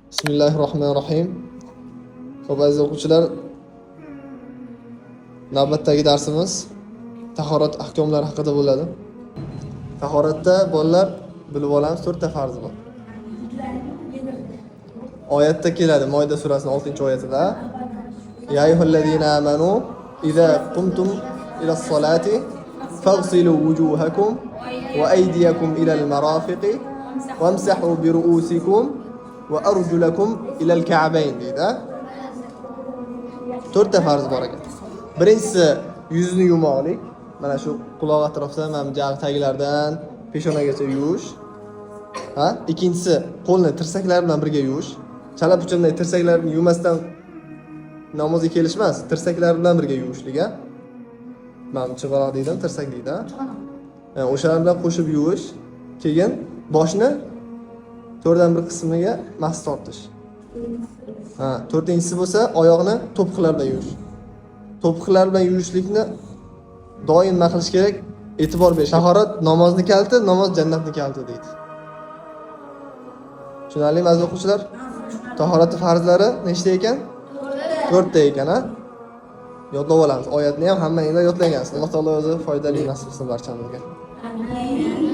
Bismillahirrohmanirrohim. Xo'p, aziz o'quvchilar, navbatdagi darsimiz tahorat ahkomlari haqida bo'ladi. Tahoratda bolalar bilib olamiz, to'rtta farzi bor. Oyatda keladi, Moida surasining 6-oyatida. Ya ayyuhallazina amanu iza qumtum ila solati faghsilu wujuhakum va aydiyakum ila al-marafiqi wamsahu bi ru'usikum va arjulakum ila al-ka'bayn deydi. To'rtta farz bor ekan. Birinchisi yuzni yuvmoqlik. Mana shu quloq atrofidan, mana bu jag' tagilardan peshonagacha yuvish. Ha? Ikkinchisi qo'lni tirsaklar bilan birga yuvish. Chala puchamday tirsaklarni yuvmasdan namozga kelish emas, tirsaklar bilan birga yuvishlik, ha? Mana bu chig'anoq deydi, tirsak deydi, ha? O'shalar bilan qo'shib yuvish. Keyin boshni to'rtdan bir qismiga mas tortish. Ha, to'rtinchisi bo'lsa oyoqni to'piqlar bilan yuvish. To'piqlar bilan yuvishlikni doim nima qilish kerak? E'tibor berish. Tahorat namozni kaliti, namoz jannatni kaliti deydi. Tushunarlimi, aziz o'quvchilar? Tahoratni farzlari nechta ekan? To'rtta ekan, ha? Yodlab olamiz. Oyatni ham hammanglar yodlagansiz. Alloh taolo o'zi foydali nasib qilsin barchamizga. Amin.